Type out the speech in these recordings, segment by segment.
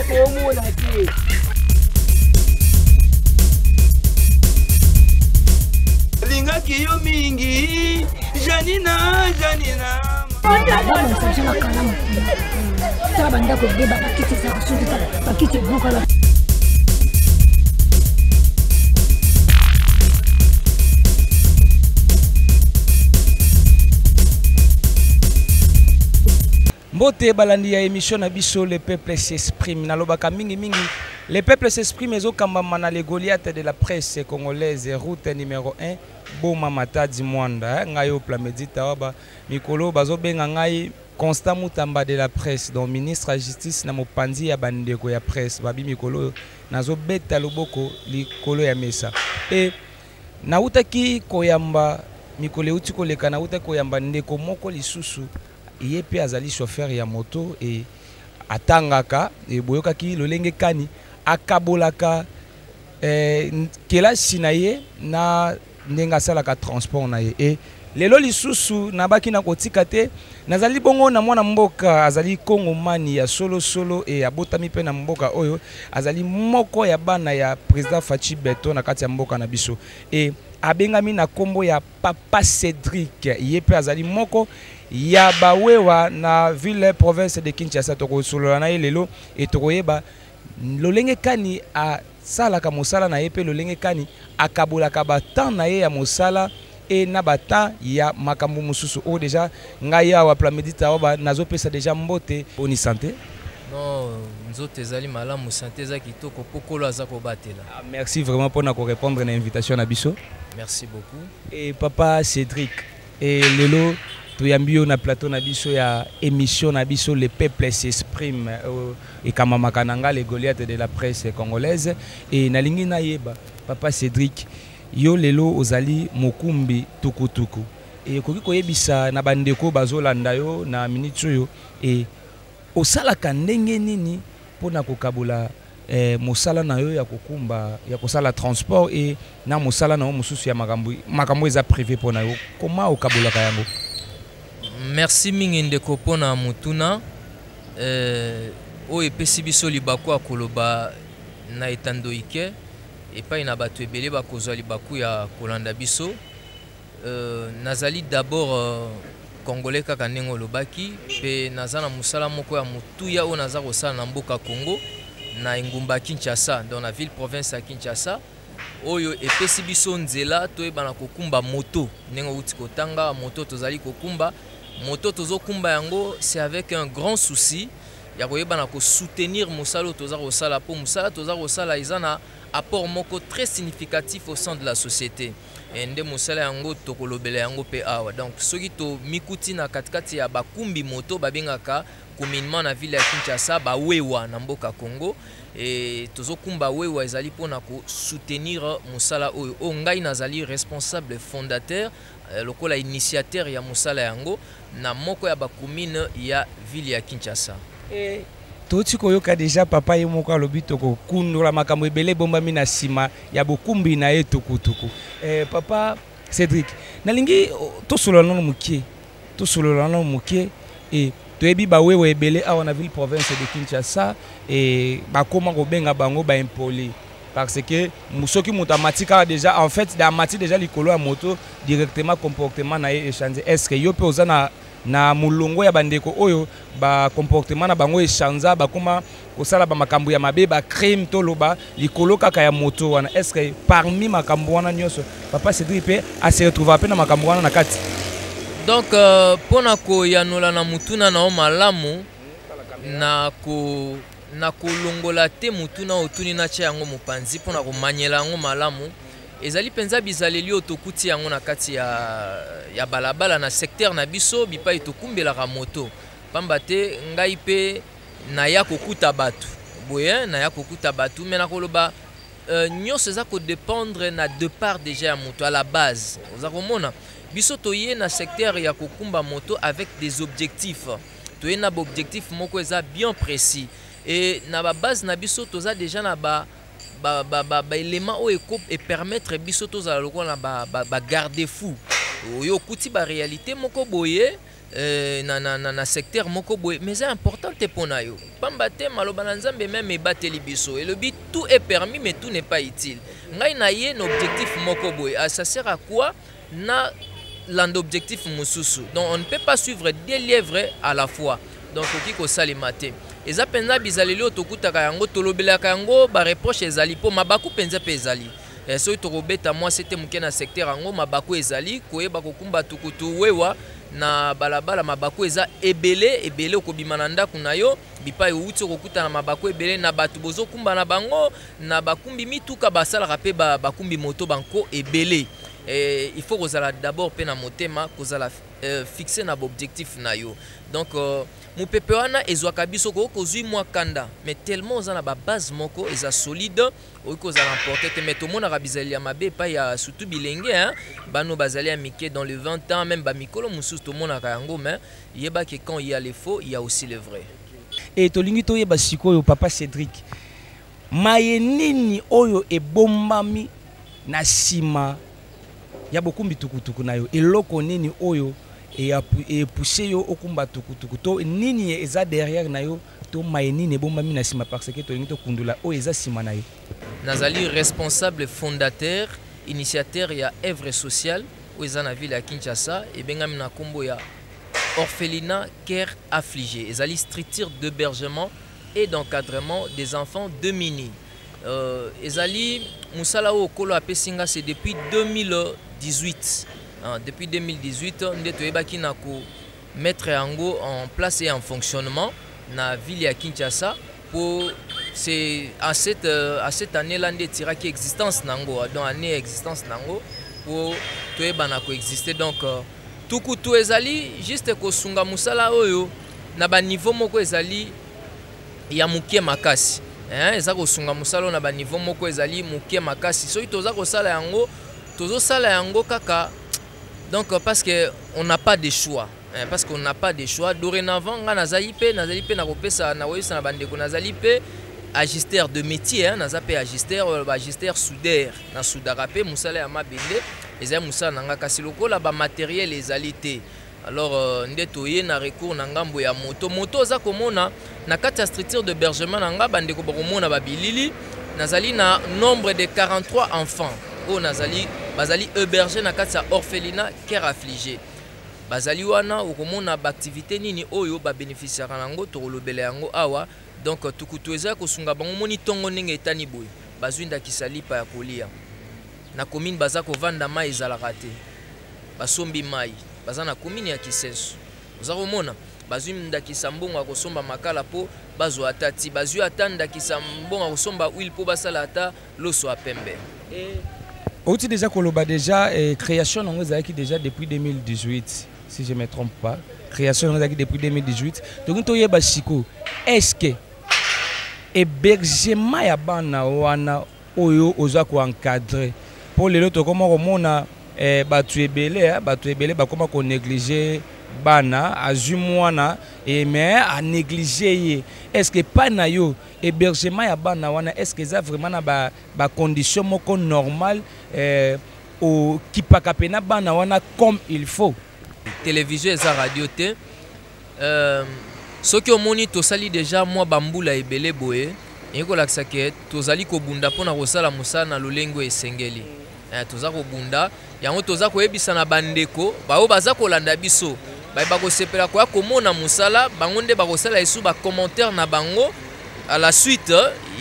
Omona te. Lingaki yo mingi Janina, Janina. Tala bandako ebeba, bakiti ezalaka soki bakiti ebukana. Mbote balandi ya émission na biso Le Peuple s'exprime. Nalobaka mingi mingi Le Peuple s'exprime ezokambama na le Goliath de la presse congolaise, route numéro 1 Boma Matadi Mwanda. Ngai oyo Plamedi Tawaba mikolo bazobenga ngai Constant Mutamba de la presse, donc ministre ya justice na mopanzi ya bandeko ya presse babi mikolo nazobeta loboko likolo ya mesa. E nautaki koyamba mikolo euti koleka, nautaki koyamba ndeko moko lisusu, ye mpe azali chauffeur ya moto e atangaka e boyokaki lolenge kani akabolaka kelasi na ye na ndenge asalaka transport na ye. E lelo lisusu nabaki na kotika te, nazali bongo na mwana mboka azali kongomani ya solo solo e abotami mpe na mboka oyo, azali moko ya bana ya président Fatshi Beton na kati ya mboka na biso e abengami na kombo ya Papa Cédric, ye mpe azali moko ya bawewa na ville province de Kinshasa. Tokosolola na ye lelo e tokoyeba lolenge kani asalaka mosala na ye mpe lolenge kani akabolaka ba temps na ye ya mosala e na ba temps ya makambo mosusu. Oyo deja ngai awa Plamedi Taoba nazopesa deja mbote. Boni santé? Non, nzoto ezali malamu, santé eza kitoko, po kolo aza kobatela. Ah, merci vraiment mpona korépondre na invitation na biso. Merci beaucoup. Et papa Cédric, et lelo toyambi yo na plateau na biso ya émission na biso Le Peuple s'exprime, ekamamaka na nga le Goliath de la presse congolaise. Et nalingi nayeba papa Cédric, yo lelo ozali mokumbi tukutuku, et okoki koyebisa na bandeko bazolanda yo na minute oyo e osalaka ndenge nini mpona kokabola mosala na yo ya kokumba, ya kosala transport e na mosala na yo mosusu ya makambo, makambo eza privé mpona yo, koma okabolaka yango? Merci mingi ndeko mpona motuna oyo epesi biso libaku ya koloba na etando ike epai na bato ebele bakozwa libaku ya kolanda biso. Nazali d'abord congolais kaka ndenge olobaki, mpe naza na mosala moko ya motuya oyo naza kosala na mboka Congo, na engumba Kinshasa, donc na ville province ya Kinshasa, oyo epesi biso nzela toyebana kokumba moto. Ndenge outi kotanga moto, tozali kokumba moto, tozokumba yango c'est avec un grand souci ya koyebana kosoutenir mosala oyo toza kosala, mpo mosala toza kosala eza na apport moko très significatif au sein de la société. E nde mosala yango tokolobela yango mpe awa. Donc soki tomikuti na katikati ya bakumbi moto babengaka communément na ville ya Kinshasa bawewa na mboka Congo, e tozokumba wewa ezali mpona kosoutenir mosala oyo oyo ngai nazali responsable fondateur, lokola initiateur ya mosala yango na moko ya bacommune ya ville ya Kinshasa. E toti koyoka deja papa ye moko alobi tokokundola makambo ebele ebombami na nsima ya bokumbi na ye tukutuku. Papa Cédric, nalingi tosolola nano mokie, tosolola nano mokie. E toyebi bawewa ebele awa na ville province de Kinshasa e bakoma kobenga bango baimpoli, parce que soki moto amati kaka déjà, en fait amati déjà likolo ya moto, directement comportement na ye échange. Est ce que yo mpe oza na molongo ya bandeko oyo ba comportement na bango échange, bakoma kosala ba makambo ya mabe, ba crime toloba likolo kaka ya moto wana? Est ce que parmi makambo wana nyonso papa Cédric mpe ase retrouva mpe na makambo wana na kati? Donc mpona koyanola na motuna na yo malamu, na ko na kolongola te motuna otuni, natia yango mopanzi mpona komanyela yango malamu. Ezali mpenza bizaleli oyo tokuti yango na kati ya balabala na secteur na biso bipai tokumbelaka moto, pamba te ngai mpe naya kokuta bato boye, naya kokuta bato me nakoloba nyonso eza kodépendre na départ déjà ya moto à la base. Oza komona biso toye na secteur ya kokumba moto avec des objectifs, toye na baobjectif moko eza bien précis, et na babase na biso toza déjà na ba baélément oyo epermettre biso tozala lokola na bagarde fou oyo okuti baréalité moko boye. Na secteur moko boye, mais eza important te mpo na yo, pamba te maloba na Nzambe même ebateli biso, elobi: "Tout est permis, mais tout n'est pas utile." Ngai na ye na objectif moko boye. Ah, ça sert à quoi na landa objectif mosusu? Donc on ne peut pas suivre deux lièvres à la fois. Donc okoki kosalema te. Eza mpenza bizaleli oyo tokutaka yango, tolobelaka yango, bareproche ezali mpo mabaku mpenza mpe ezali. Soki tokobeta mwasi te moke na secteur yango, mabaku ezali koyeba kokumba tukutu wewa na balabala. Mabaku eza ebele ebele. Okobima na ndako na yo, bipai outi, okokutana mabaku ebele na bato bozokumba na bango, na bakumbi mituka basalaka mpe bakumbi moto banko ebele. Il faut kozala d'abord mpe na motema, kozala fixe na baobjectif na yo. Donc mopepe wana ezwaka biso, koki kozwi mwa kanda, mais tellement oza na babase moko eza solide, okoki kozala emporté te. Mais tomonaka bizaleli ya mabe epai ya surtout bilenge, hein? Bano bazali ya mike, dans le 20 ans, même bamikolo mosusu tomonaka yango. Mais yebaki, quand il y a le faux, il y a aussi le vrai. E tolingi toyeba sikoyo, papa Cédric, maye nini oyo ebombami na nsima ya bokumbi tukutuku na yo? Eloko nini oyo epousse yo okumba tukutuku, to nini eza derrière na yo, to maye nini ebombami na nsima? Parce que tolingi tokundula oyo eza nsima na yo. Nazali responsable fondateur, initiateur ya œuvre sociale oyo eza na ville ya Kinshasa, ebengami na nkombo ya Orphelinat Cœur Affligé. Ezali structure d'hébergement et d'encadrement des enfants démunis. Ezali mosala oyo okolo apesi nga, c'est depuis 2018. Hein, depuis 2018 nde toyebaki na komettre yango en place et en fonctionnement na ville ya Kinshasa, po c'est à cette année là nde etiraki existence nango, donc année existence nango po toyebana koexiste. Donc tukutu ezali juste kosunga mosala oyo na baniveau moko ezali ya moke makasi, hein, eza kosunga mosala oyo na baniveau moko ezali moke makasi. Soki toza kosala yango, tozosala yango kaka donc parce que on n'a pas de choix, hein, parce qu'on n'a pas de choix. Dorénavant, nga nazali mpe na kopesa, na koyebisa na bandeko, nazali mpe ajusteur de métier, hein, naza mpe ajusteur, baajusteur soudeur, nasudaka mpe mosala ya mabende, ezali mosala na nga. Kasi lokola bamatériel ezali te, alors nde toye na recours na ngambo ya moto. Moto oza komona na kati ya structure d'hébergement na nga, bandeko bakomona babilili, nazali na nombre de 43 enfants oyo nazali bazali hébergé na kati ya Orphelinat Cœur Affligé. Bazali wana, okomona baactivité nini oyo babénéficiaka nango, tokolobela yango awa. Donc tukutu eza kosunga bango. Moni ntongo ndenge etani boye, bazwi ndakisa lipa ya kolia. Na commune baza kovanda, mai ezalaka te, basombi mai. Baza na commune ya Kisenso. Oza komona bazwi ndakisa mbongo ya kosomba makala mpo bazwa ata ti, bazwi ata ndakisa mbongo ya kosomba huile mpo basala ata loso ya pembe. Outi déjà koloba déjà création nango ezalaki déjà depuis 2018, si je me trompe pas. Création nango ezalaki depuis 2018. Tolingi toyeba sikoyo, est ce que hébergement ya bana wana oyo oza koencadre, mpo lelo tokoma komona bato ebele, bato ebele bakoma konéglige bana, azwi mwana mais anéglige ye. Est ce que epai na yo, hébergement ya bana wana, est ce que eza vraiment na bacondition moko normale, okipaka mpenza bana wana comme il faut? Télévision eza radio te. Soki omoni tosali déjà mwa bambula ebele boye, eyei kolakisa ke tozali kobunda mpona kosala mosala na lolenge oyo esengeli. Toza kobunda yango, toza koyebisa na bandeko baoyo baza kolanda biso, bayeba kosepela koya komona mosala. Bango nde bakosala esu bacommentaire na bango à la suite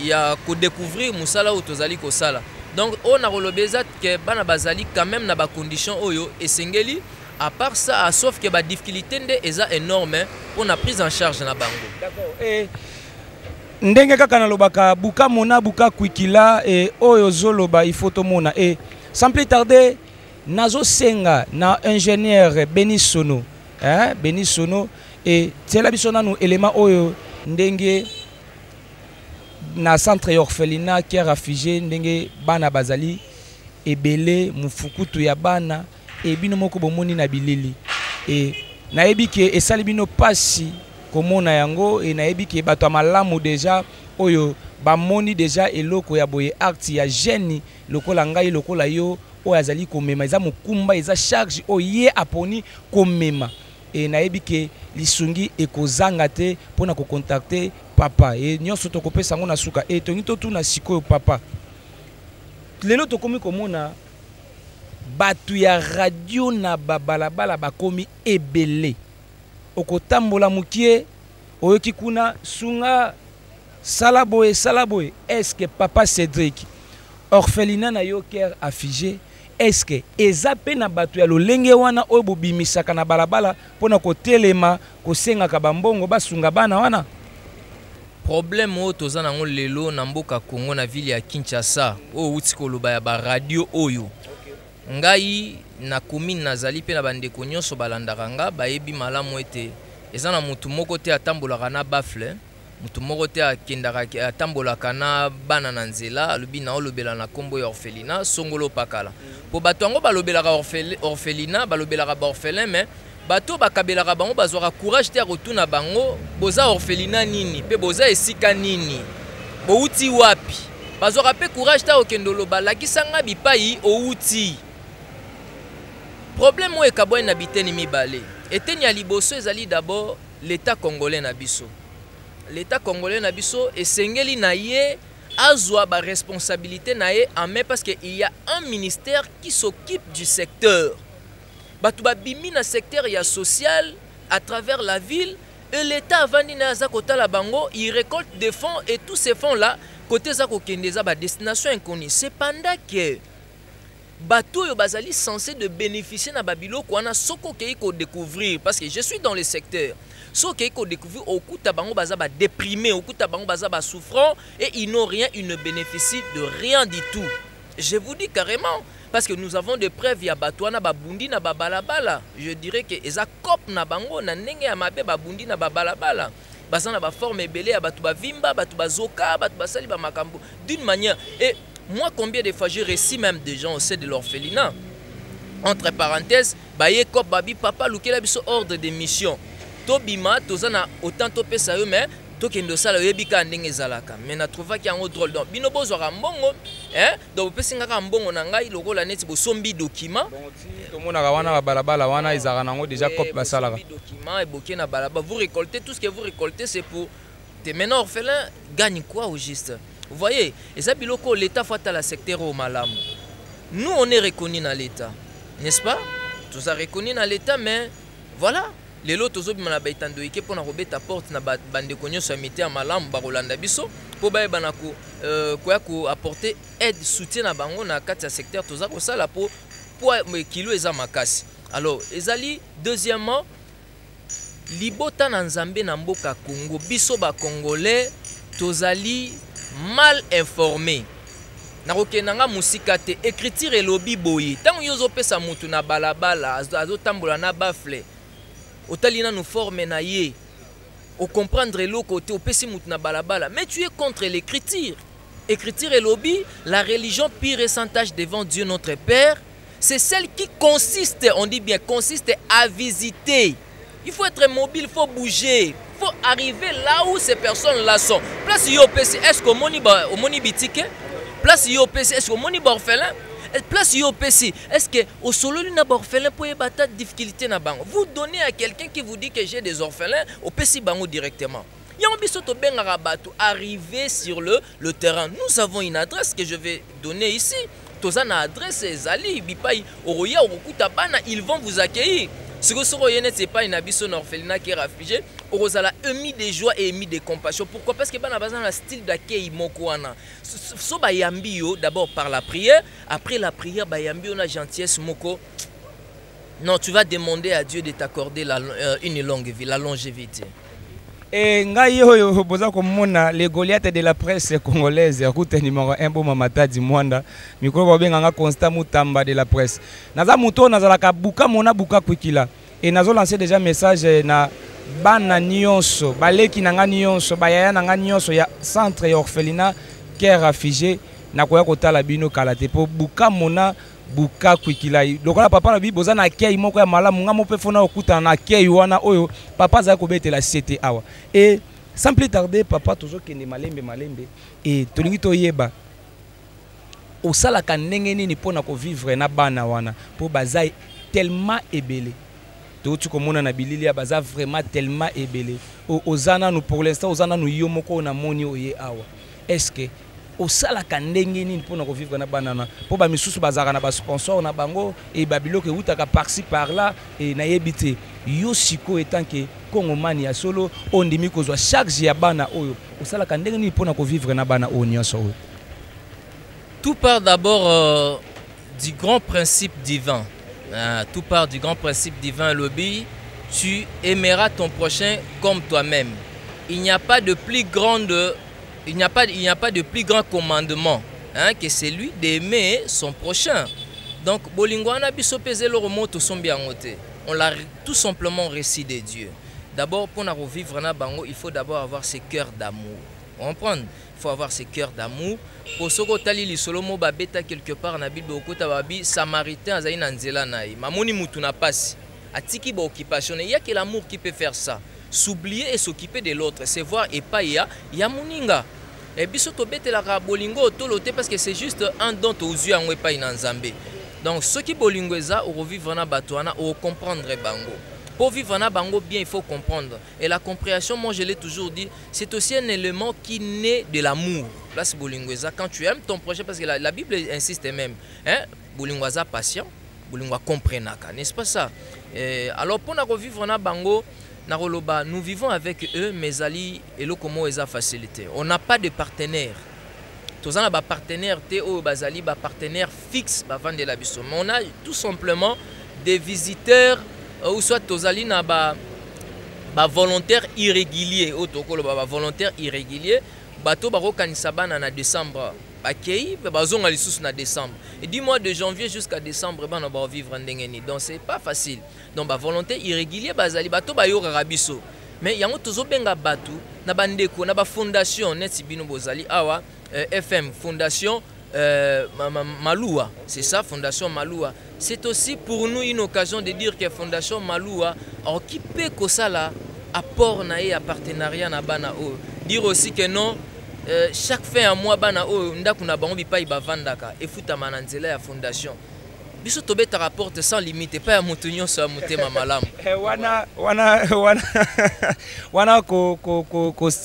ya kodécouvrir mosala oyo tozali kosala. Donc oyo nakoloba eza ke bana bazali quand même na bacondition oyo esengeli. À part ça, sauf ke badifficulté nde eza énorme mpona prise en charge na bango. D'accord. Ndenge kaka nalobaka, buka mona, buka kwikila oyo ozoloba, il faut tomona. Sans plus tarder, nazosenga na ingénieur Beni Sono, hein, Beni Sono, tiela biso nanu élément oyo ndenge na centre ya Orphelinat Cœur Affligé, ndenge bana bazali ebele, mofukutu ya bana. Bino moko bomoni na bilili. Nayebi ke esali bino mpasi komona yango. Nayebi ke bato ya malamu déjà oyo bamoni déjà eloko ya boye, acte ya jeune lokola ngai, lokola yo, oyo azali komema, eza mokumba, eza charge oyo ye aponi komema. E nayebi ke lisungi ekozanga te mpo na kocontacte papa e nyonso tokopesa yango na suka. E tolingi totuna sikoyo papa, lelo tokomi komona bato ya radio na babalabala bakomi ebele. Okotambola mokie, oyoki kuna sunga, sala boye, sala boye. Est-ce papa Cédric, orphelinat na yo Cœur Affligé, est-ce que eza mpe na bato ya lolenge wana oyo bobimisaka na balabala mpona kotelema kosengaka bambongo basunga bana wana? Problème oyo toza nango lelo na mboka Congo, na ville ya Kinshasa, oyo outi koloba ya baradio oyo, ngai na commune nazali mpe na bandeko nyonso balandaka nga bayebi malamu ete eza na motu moko te atambolaka na baffle, motu moko te akendaka atambolaka na bana na nzela alobi naolobela na nkombo ya orphelinat songolo pakala. Mpo bato yango balobelaka orphelinat, balobelaka baorphelin, mais bato bakabelaka bango bazwaka courage te ya kotuna bango: boza orphelinat nini mpe boza esika nini, bouti wapi? Bazwaka mpe courage te ya kokende oloba: lakisa nga bipai outi. Problème oyo ekabwani na biteni mibale. Eteni ya liboso ezali d'abord l'État congolais na biso. L'État congolais na biso esengeli na ye azwa baresponsabilité na ye en main, parce que il y a un ministère qui s'occupe du secteur. Bato babimi na secteur ya social à travers la ville et l'État avandi na ye, aza kotala bango. Il récolte des fonds et tous ces fonds là côté eza kokende eza badestination inconnue. Cependant que bato oyo bazali censé de bénéficier na babiloko wana, soki okei kodécouvrir, parce que je suis dans le secteur, soki okei kodécouvrir, okuta bango baza badéprimé, okuta bango baza basouffrant et ils n'ont rien, ils ne bénéficient de rien du tout. Je vous dis carrément, parce que nous avons des preuves ya bato wana babundi na babalabala. Je dirais que eza coop na bango na ndenge ya mabe. Babundi na babalabala, baza na baforme ebele ya bato bavimba, bato bazoka, bato basali bamakambo d'une manière. Et moi, combien de fois j'ai reçu même des gens au sein de l'orphelinat, entre parenthèses, baye cop, babi: papa, lukela biso ordre de mission, tobima, toza na autant topesa yo, mais tokende osala, oyebi kaka ndenge ezalaka. Mais natrouvaki yango drôle. Donc bino bozwaka mbongo, hein? Donc bopesi nga kaka mbongo na ngai lokola neti bosombi document. Tomonaka wana babalabala wana ezalaka nango déjà cop basalaka. Document eboke na balabala, vous récoltez, tout ce que vous récoltez, c'est pour te. Maintenant, orphelin gagne quoi au juste? Vous voyez, eza biloko l'État faut atala secteur oyo malamu. Nous, on est reconnu na l'État, n'est-ce pas? Toza reconnu na l'État, mais voilà, lelo tozobima na baetando eke mpona kobeta porte na bandeko nyonso ya mite ya malamu bakolanda biso mpo bayeba na koya koapporter aide, soutien na bango na kati ya secteur toza kosala, mpo po kilo eza makasi. Alors ezali deuxièmement libota na Nzambe na mboka Congo. Biso bacongolais tozali mal informé. Nakokende nga mosika te. Écriture elobi boye: ntango yo ozopesa motu na balabala, azotambola na baffle, otali nanu forme na ye, ocomprendre eloko te, opesi motu na balabala, mais tu es contre l'écriture. Écriture elobi: la religion pure et sans tache devant Dieu notre Père, c'est celle qui consiste, on dit bien consiste, à visiter. Il faut être mobile, il faut bouger, il faut arriver là où ces personnes là sont. Place yo opesi, est ce que omoni, omoni bitike? Place yo opesi, est ce que omoni baorphelin? Place yo opesi, est ce que osololi na baorphelin mpo oyeba ata difficulté na bango? Vous donnez à quelqu'un qui vous dit que j'ai des orphelins, opesi bango directement. Yango biso tobengaka bato arriver sur le terrain. Nous avons une adresse que je vais donner ici. Toza na adresse, ezali bipai okoya, okokuta bana, ils vont vous accueillir. Sikoyo soki oye neti epai na biso na orphelinat Cœur Affligé, okozala ému de joie et ému de compassion. Pourquoi? Parce que bana baza na style d'accueil moko wana. So bayambi yo d'abord par la prière, après la prière bayambi yo na gentillesse moko. Non, tu vas demander à Dieu de t'accorder une longue vie, la longévité. E ngai oyo boza komona, le Goliath de la presse congolaise, route numéro 1, Boma Matadi Mwanda, mikolo babenganga Constant Mutamba de la presse. Naza moto oyo nazalaka buka mona buka kwikila e nazolancer déjà message na bana nyonso, baleki na nga nyonso, bayaya na nga nyonso ya centre ya orphelinat Cœur Affligé. Nakoya kotala bino kala te, mpo buka mona buka kwikila lokola papa na bi boza na akei moko ya malamu. Nga mo mpe fona kokutana na akei wana oyo papa azali kobetela sete awa. E sans plus tarder, papa, tozokende malembe malembe e tolingi toyeba osalaka ndenge nini mpona kovivre na bana wana, mpo baza tellement ebele. Touti komona na bilili ya baza vraiment tellement ebele. Oza nanu, pour l'instant oza nanu yo moko oyo namoni oye awa. Est ce que osalaka ndenge nini mpona kovivre na bana na? Mpo bamisusu bazalaka na basponsor na bango e babiloko eutaka par-ci par-là, e nayebi te. Yo sikoyo, en tant que Kongomani ya solo oyo ndimi kozwa charge ya bana oyo, osalaka ndenge nini mpona kovivre na bana oyo nyonso oyo? Tout part d'abord du grand principe divin. Tout part du grand principe divin, lobi, tu aimeras ton prochain comme toi-même. Il n'y a pas de plus grande, il n'y a pas de plus grand commandement, hein, que celui d'aimer son prochain. Donc, bolingo wana biso pe eloko moko tosombi yango te. On l'a tout simplement reçu de Dieu. D'abord, pour vivre na bango, il faut d'abord avoir ce cœur d'amour. Comprendre? Il faut avoir ce cœur d'amour. Po soki otali lisolo mo babeta quelque part na Bible, okota babi Samaritain azali na nzela na ye, mamoni mutu na pasi, atiki ba occupation na ye. Il y a que l'amour qui peut faire ça, s'oublier et s'occuper de l'autre, c'est voir epai ya moninga. E biso tobetelaka bolingo tolo te, parce que c'est juste un don tozwi yango epai na Nzambe. Donc soki bolingo eza, okovivre na bato wana, okocomprendre bango. Pour vivre na bango bien, il faut comprendre. Et la compréhension, moi je l'ai toujours dit, c'est aussi un élément qui naît de l'amour. Là, c'est bolingo eza. Quand tu aimes ton prochain, parce que la Bible insiste même, hein, bolingo aza patient, bolingo comprenaka, n'est-ce pas ça? Et alors, pour nous vivre na bango, na koloba, nous vivons avec eux, mais ali eloko moko eza facilité. On n'a pas de partenaire. Toza na ba partenaire te oyo bazali ba partenaire fixe bavandela biso. Mais on a tout simplement des visiteurs, ou soit tozali na ba volontaire irrégulier, oyo tokoloba ba volontaire irrégulier, bato bakokanisa bana na décembre, bakei mpe bazonga lisusu na décembre. Et du mois de janvier jusqu'à décembre, bana bavivre ndenge nini? Donc c'est pas facile. Donc ba volontaire irrégulier bazali bato bayokaka biso. Mais yango tozobenga bato na bandeko na ba fondation neti bino bozali awa, FM Fondation Maloua, c'est ça, Fondation Maloua. C'est aussi pour nous une occasion de dire que Fondation Maloua occupé kosala apport na ye ya partenariat na bana oyo. Dire aussi que non, chaque fin ya mois bana oyo ndako na bango bipai bavandaka efutama na nzela ya fondation. Biso tobetaka porte sans limite epai ya moto nyonso ya motema malamu. Wana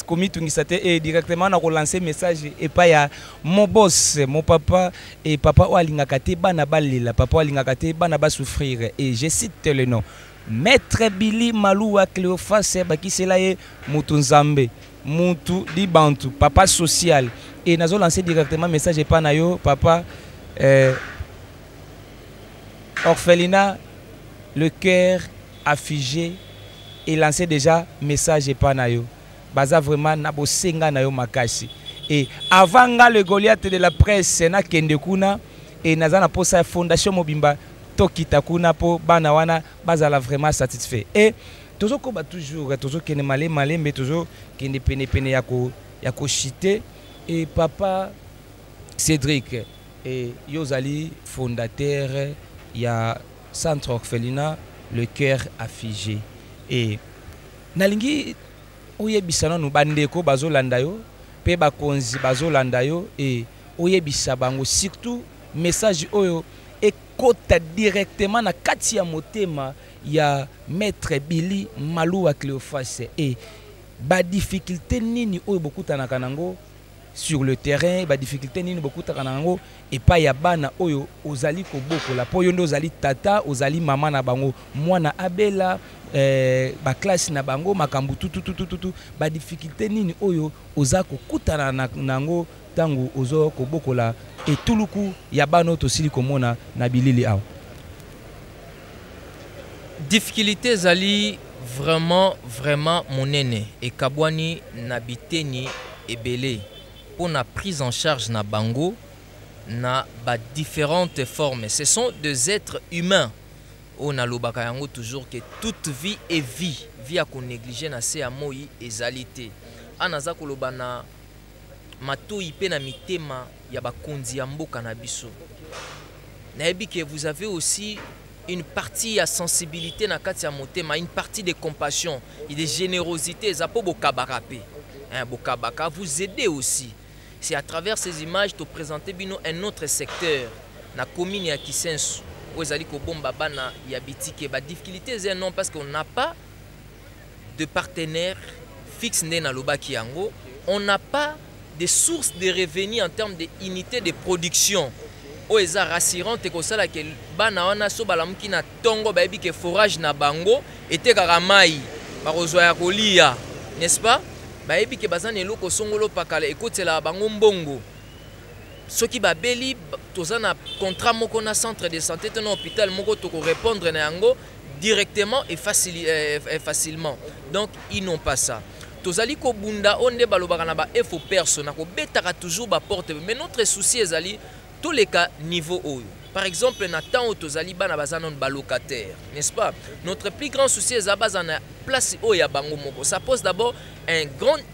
komitungisa te e directement na kolancer message epai ya mon boss, mon papa, e papa oyo alingaka te bana balela, papa oyo alingaka te bana basouffrir, et je cite le nom, Maître Billy Malouwa Cléophas, bakisela ye mutu Nzambe, mutu dibantu, papa social. Et nazo lancer directement message epai na yo papa, orphelinat Le Cœur Affligé, et lancer déjà message epai na yo. Baza vraiment na bosenga na yo makasi. Et avant nga le Goliath de la presse nakende kuna, et naza na posa ya fondation mobimba tokita kuna po bana wana bazala vraiment satisfait. Et tozokoba toujours, tozokende malembe malembe, tozokende penepene ya koshite. Et papa Cédric, et yo ozali fondateur ya centre orphelinat Le Cœur Affligé, et nalingi oyebisa nanu bandeko bazolanda yo mpe bakonzi bazolanda yo, e oyebisa bango surtout message oyo ekota directement na kati ya motema ya Maître Billy Malouwa Cléophas. E badifficulté nini oyo bokutanaka nango sur le terrain, badifficulté nini bokutaka na yango epai ya bana oyo ozali kobokola, mpo yo nde ozali tata, ozali mama na bango, mwana abela, baklase na bango, makambo tututututu, badifficulté nini oyo oza kokutana na yango ntango ozo kobokola etuluku ya bana oyo tosili komona na bilili awa? Difficulté ezali vraiment vraiment monene, ekabwani na biteni ebele mpona prise en charge na bango na ba différentes formes. Ce sont des êtres humains oyo nalobaka yango toujours que toute vie est vie. Vie ya konéglige na se ya moi ezali te. A naza koloba na matoi mpe na mitema ya bakonzi ya mboka na biso. Nayebi que vous avez aussi une partie ya sensibilité na kati ya motema, une partie de compassion et de générosité eza mpo bokabaka mpe, hein, bokabaka, vous aidez aussi. C'est à travers ces images to présenter bino un autre secteur na commune ya Kisenso. Oyo ezali kobomba bana ya bitike, badifficulté eza énorme parce qu'on n'a pas de partenaire fixe. Nde nalobaki yango, on n'a pas de source de revenus en termes de unité de production oyo eza rassurante, ekosala ke bana wana so balamuki na ntongo, bayebi ke forage na bango etekaka mai, bakozwa ya kolia, n'est-ce pas? Bayebi ke baza na eloko songolo pakala ekotielaka bango mbongo. Soki babeli, toza na contrat moko na centre de santé to na hôpital moko, tokorépondre na yango directement et facilement. Donc ils n'ont pas ça. Tozali kobunda oyo nde balobaka na baefo perso na kobetaka toujours baporte, mais notre souci ezali toleka niveau oyo. Par exemple, na temps oyo tozali, bana baza nano balocataire, n'est-ce pas? Notre plus grand souci eza baza na place oyo ya bango moko. Ça pose d'abord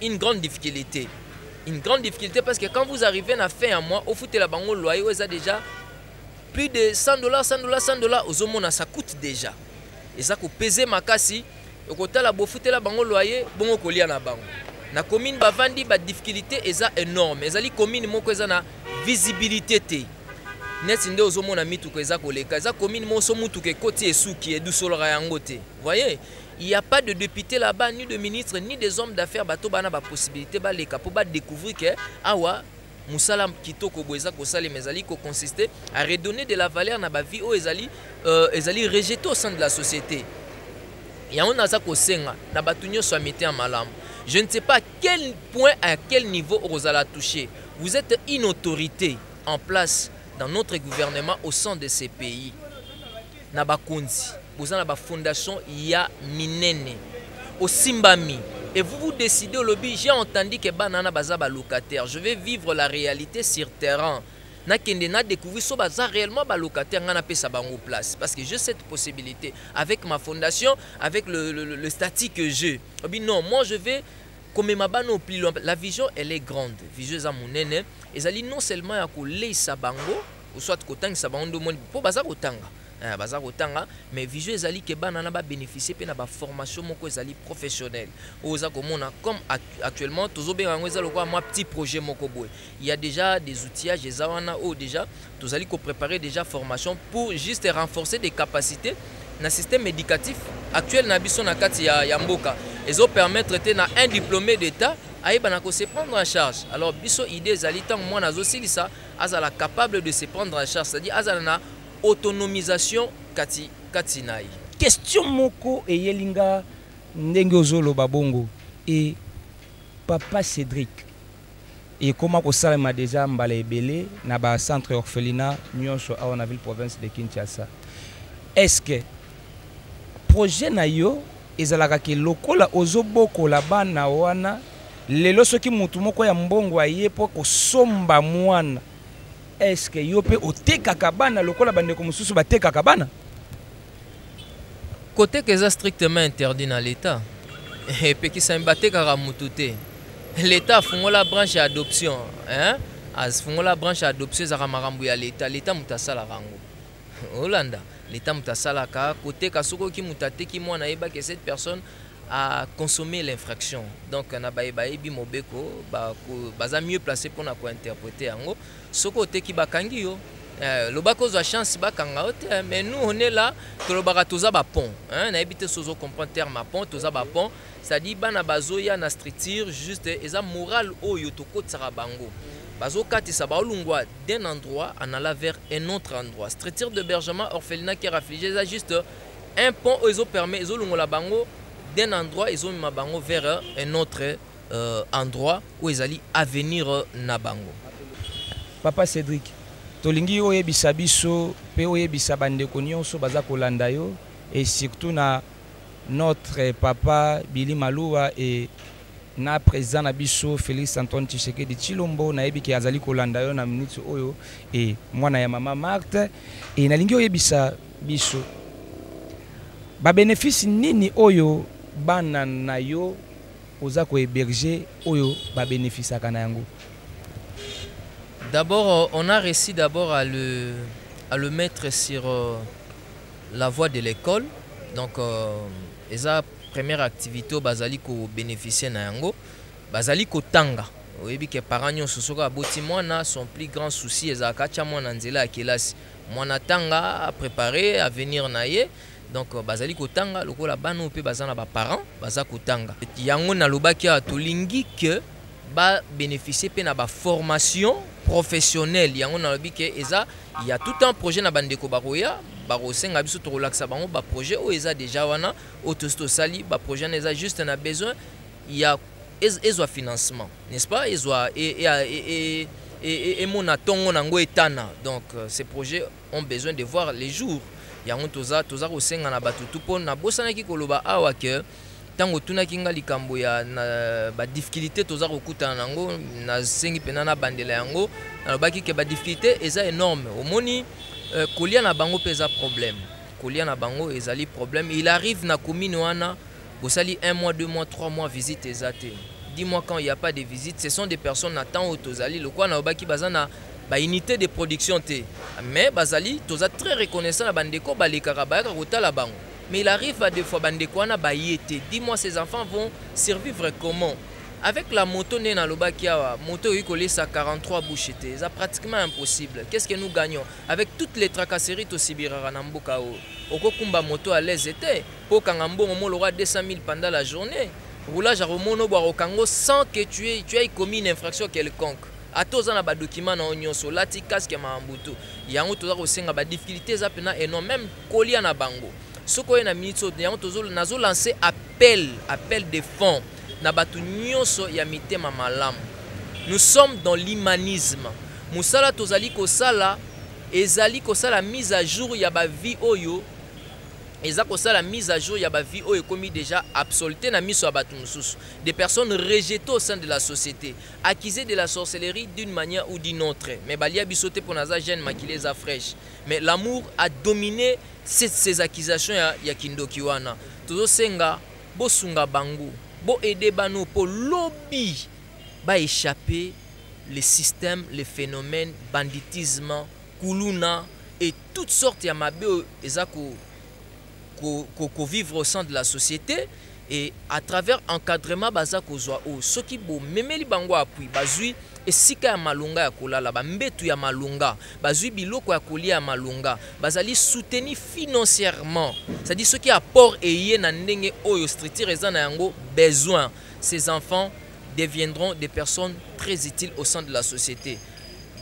une grande difficulté, une grande difficulté, parce que quand vous arrivez na fin ya mois, ofutela bango loyer oyo eza déjà plus de 100 dollars, 100 dollars, 100 dollars, ozomona ça coûte déjà, eza kopese makasi. Okotala, bofutela bango loyer, bongo kolia na bango na commune bavandi, badifficulté eza énorme. Ezali commune moko eza na visibilité te, neti nde ozomona mituka eza koleka. Eza commune moko so mutuka ekoti, esuki, edusolaka yango te. Voyez, il y a pas de député là-bas, ni de ministre, ni des hommes d'affaires. Bato bana bapossibilité baleka mpo badécouvrir ke awa mosala kitoko boye eza kosalema, ezali koconsister à redonner de la valeur na bavie oyo ezali rejeté au sein de la société. Yango naza kosenga na bato nyonso ya mitema malamu. Je ne sais pas à quel point, à quel niveau okozala touché. Vous êtes une autorité en place dans notre gouvernement, au sein de ces pays, na bakonzi, boza na bafondation ya minene, osimbami, et vous vous décidez, olobi: j'ai entendu que bana wana baza balocataire, je vais vivre la réalité sur terrain, nakende na découvrir so baza réellement balocataire, ngai napesa bango place, parce que j'ai cette possibilité avec ma fondation, avec le statut que j'ai. Obi non, moi je vais komema bana au plus loin. La vision, elle est grande. Vision eza monene. Ezali non seulement ya koleisa bango ou soit kotangisa bango, nde omoni mpo baza kotanga. Baza kotanga, mais vision ezali ke bana na babénéficie mpe na baformation moko ezali professionnelle oyo oza komona. Comme actuellement tozobenga yango, eza lokola mwa petit projet moko boye. Il y a déjà des outillages eza wana oyo déjà tozali kopréparer déjà formation pour juste renforcer des capacités na système éducatif actuel na biso na kati ya mboka. Ezopermettre te na un diplômé d'état ayeba na kose prendre en charge. Alors biso idée ezali, ntango mwana azosilisa, azala capable de se prendre en charge, c'est-à-dire azala na autonomisation kati kati na ye. Question moko eyeli nga ndenge ozoloba bongo. E papa Cédric, ekóma kosalema deja mbala ebele na bacentre orphelinat nyonso awa na ville province de Kinshasa. Est ce que projet na yo ezalaka ke lokola ozobokola bana wana lelo, soki motu moko ya mbongo aye mpo kosomba mwana, est-ce que yo mpe otekaka bana lokola bandeko mosusu batekaka bana? Koteka eza strictement interdit na l'état. Epekisami, batekaka mutu te. L'état afungola branche ya adoption, hein? Afungola branche ya adoption, ezalaka makambo ya l'état. L'état moto asalaka yango. Olanda, l'état moto asalaka koteka. Soki oki moto ateki mwana, ayebaki cette personne a consommé l'infraction. Donc na baye bayebi mobeko, baza mieux placé mpona kointerpréter yango. Soki oteki, bakangi yo. Lobaka ozwa chance bakanga yo te. Mais nous, on est là, tolobaka toza bapont. Nayebi te so ozocomprendre terme ya pont. Toza bapont, c'est-à-dire bana bazoya na structure, juste eza morale oyo tokotisaka bango, bazokatisa, baolungwa d'un endroit en allant vers un autre endroit. Structure d'hébergement orphelinat cœur affligé eza juste un pont oyo ezopermet, ezolungola bango d'un endroit, ezomema bango vers un autre endroit oyo ezali avenir na bango. Papa Cédric, tolingi oyebisa biso mpe oyebisa bandeko nyonso baza kolanda yo, et surtout na notre papa Billy Maluwa et na président na biso Félix Antoine Tshisekedi Tshilombo. Nayebi ke azali kolanda yo na minute oyo, e mwana ya mama Marthe. E nalingi oyebisa biso babénéfice nini oyo bana na yo oza kohéberger oyo babénéficiaka na yango. D'abord, on a réussi d'abord à le mettre sur la voie de l'école. Donc, eza première activité oyo bazali kobénéficie na yango, bazali kotanga. Oyebi ke parent nyonso soki aboti mwana, son plus grand souci ezalaka atya mwana nzela ya kelasi. Mwana tanga a préparer avenir na ye. Donc bazali kotanga lokola bana oyo mpe baza na baparent baza kotanga. Yango nalobaki awa, tolingi ke babénéficie mpe na baformation professionnelle. Yango nalobi ke eza ya tout un projet na bandeko bakoya bakosenga biso, tokolakisa bango baprojet oyo eza déjà wana, oyo tosi tosali. Baprojet wana eza juste na besoin ya ezwa financement, n'est-ce pas? Ezwa emona ntongo nango etana. Donc ces projets ont besoin de voir les jours. Yango toza kosenga na bato tu, mpo nabosanaki koloba awa ke ntango otunaki nga likambo ya na badifficulté toza kokutana nango, nasengi mpena nabandela yango. Nalobaki ke badifficulté eza énorme. Omoni, kolia na bango mpe eza problème, kolia na bango ezali problème. Il arrive na commune wana bosali 1 mois, 2 mois, 3 mois, visite eza te. Dis-moi, quand il y a pas de visite, ce sont des personnes na temps oyo tozali, lokola nalobaki, baza na baunité de production te, mais bazali, toza très reconnaissant na bandeko balekaka, bayaka kotala bango. Mais il arrive à des fois bandeko wana baye te. Dis-moi, ces enfants vont survivre comment avec la moto? Nde nalobaki awa, moto oyoki kolesa 43 bouche te, eza pratiquement impossible. Qu'est-ce que nous gagnons avec toutes les tracasseries tosibiraka na mboka oyo? Okokumba moto à l'aise te mpo okanga mbongo mo lokwa 200 000 pendant la journée. Roulage akomona obwaka okango sans que tu aies commis une infraction quelconque. Ata oza na badocument na yo nyonso, olati casque ya makambo tu. Yango toza kosenga, badifficulté eza mpena énorme. Même kolia na bango, soki oye na minute oyo, yango nazolance appel de fonds na bato nyonso ya mitema malamu. Nous sommes dans l'humanisme. Mosala tozali kosala ezali kosala mise à jour ya bavie oyo, eza kosala mise à jour ya bavie oyo ekomi déjà absoluté na miso ya bato mosusu, des personnes rejetées au sein de la société, accusées de la sorcellerie d'une manière ou d'une autre. Mais balia biso te, mpo naza jeune, makili eza fraîche. Mais l'amour a dominé ces accusations ya kindoki wana. Tozosenga bosunga bango, boaide bano mpo lobi baéchapper le système, le phénomène banditisme, kuluna et toutes sortes ya mabe oyo eza ko vivre au sein de la société. Et à travers encadrement baza kozwa oyo, soki bomemeli bango appui, bazwi esika ya malonga ya kolala, bambetu ya malonga, bazwi biloko ya kolia ya malonga, bazali soutenu financièrement, c'est-à-dire soki apport eye na ndenge oyo structure eza na yango besoin, ces enfants deviendront des personnes très utiles au sein de la société.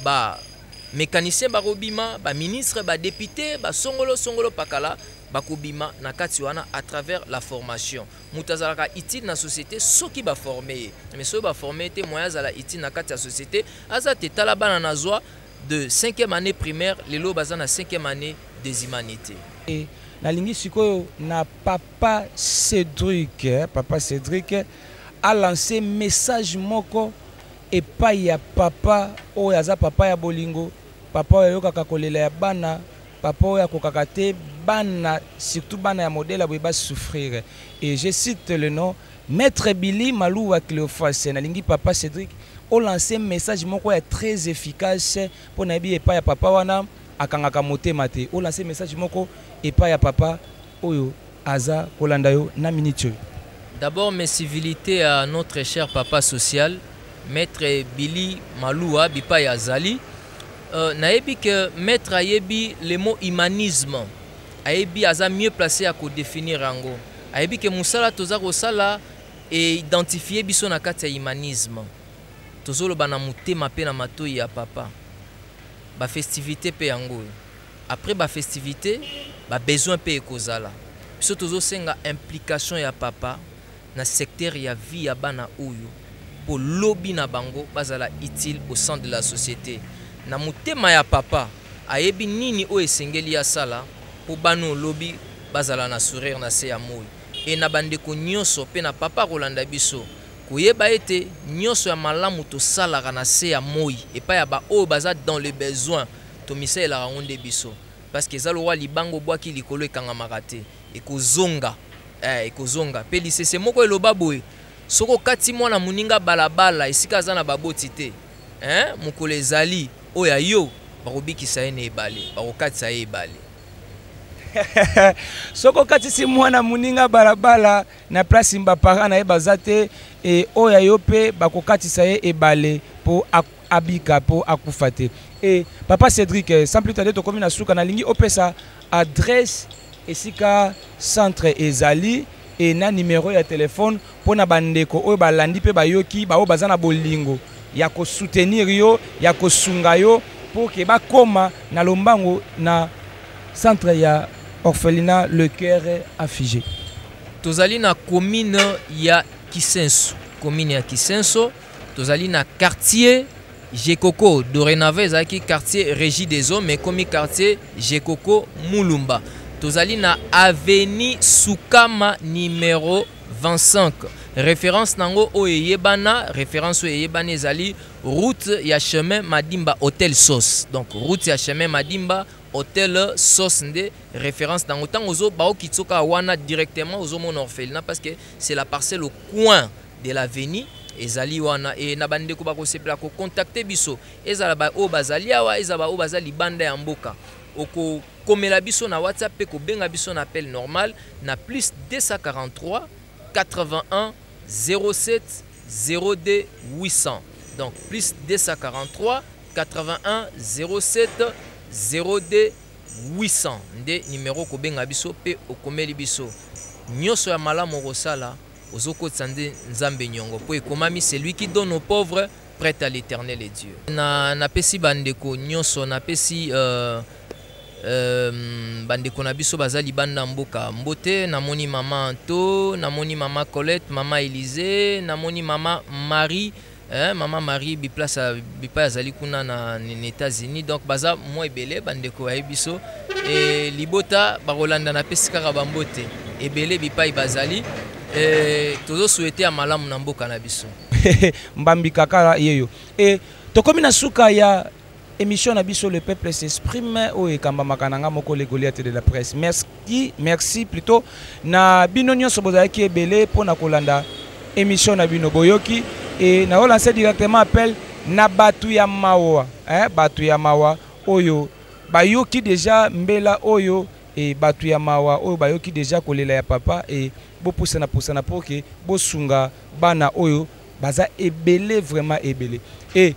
Ba mécanicien bakobima, baministre, badéputé, basongolo songolo pakala bakobima na kati wana à travers la formation. Moto azalaka utile na société soki baforme ye, mais soki baforme ye te, moyen azala utile na kati ya société aza te. Tala bana nazwa de 5e année primaire, lelo baza na 5e année des humanités. Nalingi sikoyo na papa Cédric, papa Cédric alancé message moko epai ya papa oyo aza papa ya bolingo, papa oyo ayokaka kolela ya bana, papa oyo akokaka te bana, surtout bana ya modèle boye basouffrir. Et je cite le nom, Maître Billy Malouwa Cléophas. Nalingi papa Cédric olance message moko ya très efficace, mpo nayebi epai ya papa wana akangaka motema te. Olance message moko epai ya papa oyo aza kolanda yo na minute oyo. D'abord, mes civilités à notre cher papa social, Maître Billy Maloua bipai azali. Nayebi ke maître ayebi le mot humanisme, ayebi, aza mieux placé ya kodéfinir yango. Ayebi ke mosala toza kosala eidentifie biso na kati ya humanisme. Tozoloba na motema mpe na matoi ya papa. Bafestivité mpe yango oyo, après bafestivité, babesoin mpe ekozala. Biso tozosenga implication ya papa na secteur ya vie ya bana oyo, mpo lobi na bango bazala utile au sein de la société. Na motema ya papa, ayebi nini oyo esengeli asala mpo bana oyo lobi bazala na sourire na se ya moi. E na bandeko nyonso mpe na papa kolanda biso, koyeba ete nyonso ya malamu tosalaka na se ya moi epai ya baoyo baza dans le besoin, tomisalelaka yango nde biso, parce que eza lokwa libanga obwaki likolo, ekangamaka te, ekozonga, ekozonga. Mpe lisese moko eloba boye: soki okati mwana moninga balabala esika aza na baboti te, mokolo ezali oyo ya yo bakobikisa ye na ebale, bakokatisa ye ebale. Soki okatisi mwana moninga balabala na place baparent na ye baza te, e oyo ya yo mpe bakokatisa ye ebale mpo abika, mpo akufa te. E papa Cédric, sans plus tarder, tokomi na suka. Nalingi opesa adresse esika centre ezali e na numéro ya telefone mpona bandeko oyo balandi mpe bayoki, baoyo baza na bolingo ya kosoutenir yo, ya kosunga yo, pour ke bakóma na lombango na centre ya orphelinat Le Cœur Affligé. Tozali na commune ya Kisenso, commune ya Kisenso. Tozali na quartier Jekoko. Dorénavant ezalaki quartier Régie des Eaux, mais ekomi quartier Jekoko Mulumba. Tozali na avenue Sukama numéro 25. Référence nango oyo eyebana, référence oyo eyebana ezali route ya chemin Madimba Hotel Sauce. Donc route ya chemin Madimba Hotel Sauce nde référence nango. Ntango ozo baokitsoka wana, directement ozomona orphelinat, parce que c'est la parcelle au coin de l'avenue ezali wana. E na bandeko bakosepela kocontacter biso, ezala baoyo bazali awa, ezala baoyo baza libanda ya mboka, okokomela biso na WhatsApp mpe kobenga biso na appel normal na plus 243 81 07 02 800. Donc plus 243 81 07 02 800 nde numero kobenga biso mpe okomeli biso. Nyonso ya malamu okosala, ozokotisa nde Nzambe nyongo, mpo ekomami: "Celui qui donne aux pauvres prête à l'Éternel et Dieu." Na napesi bandeko nyonso, napesi bandeko na biso baza libanda mboka mbote. Namoni mama Anto, namoni mama Colette, mama Élysée, namoni mama Marie, mama Marie biplace bipai azali kuna na États-Unis. Donc baza mwa ebele, bandeko bayebi biso e, libota bakolanda. Napesi kaka bambote ebele bipai bazali e, tozosouhaiter ya malamu na mboka na biso. Mbambi kaka yeyo. E tokomi na suka ya émission na biso Le Peuple s'exprime, oyo ekambamaka na nga moko, le Goliath de la presse. Merci, merci plutôt na bino nyonso bozalaki ebele mpona kolanda émission na bino. Boyoki e naolancer directement appel na bato ya mawa, eh, bato ya mawa oyo bayoki déjà mbela oyo, e bato ya mawa oyo bayoki déjà kolela ya papa, e bopusana pusana mpo ke bosunga bana oyo baza ebele, vraiment ebele. E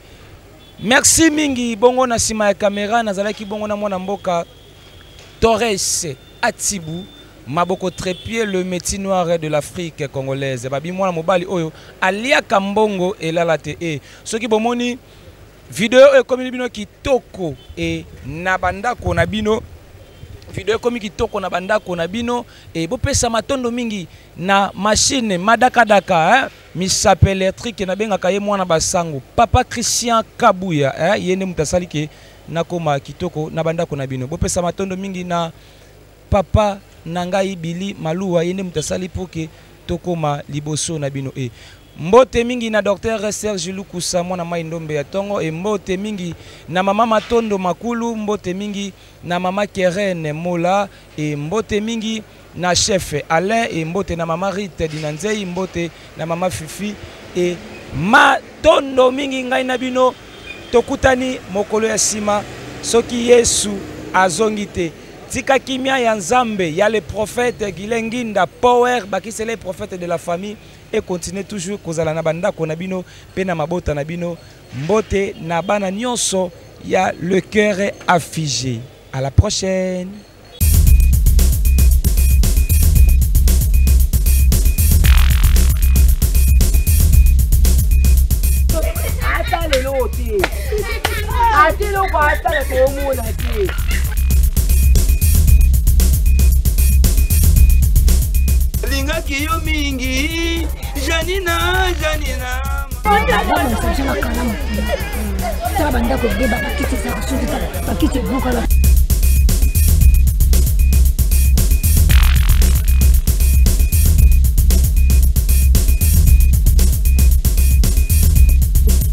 merci mingi. Bongo na nsima ya kamera nazalaki bongo na mwana mboka Torres Atibu Maboko Trépied, le métier noir de l'Afrique congolaise. Babi mwana mobali oyo aliaka mbongo elala te. E soki bomoni video oyo ekomi bino kitoko e na bandako na bino, video ekomi kitoko na bandako na bino, e bopesa matondo mingi na machine madakadaka, eh? Misape électrique, nabengaka ye mwana basango, papa Christian Kabuya, eh? Ye nde moto asali ke nakoma kitoko na bandako na bino. Bopesa matondo mingi na papa na ngai Bili Maluwa, ye nde moto asali mpo ke tokóma liboso na bino. E mbote mingi na docteur Serge Lukusa, mwana mai ndombe ya ntongo. E mbote mingi na mama Matondo Makulu, mbote mingi na mama Keren Mola, e mbote mingi na chef Alain, e mbote na mama Rite Dinanzei, mbote na mama Fifi, e matondo mingi. Ngai na bino tokutani mokolo ya nsima soki Yesu azongi te. Tika kimia ya Nzambe ya le prophète Gilenginda Power, bakisele prophète de la famille, e continue toujours kozala na bandako na bino mpe na mabota na bino. Mbote na bana nyonso ya Le Cœur Affligé. À la prochaine. Ata lelo te, ata eloko asala toomona te. Alingaki yo mingi, Janina, Janina. Bamonisa biso na kalamu. Tala bandako ebeba, bakiti ezaka soki, tala bakiti ebukala.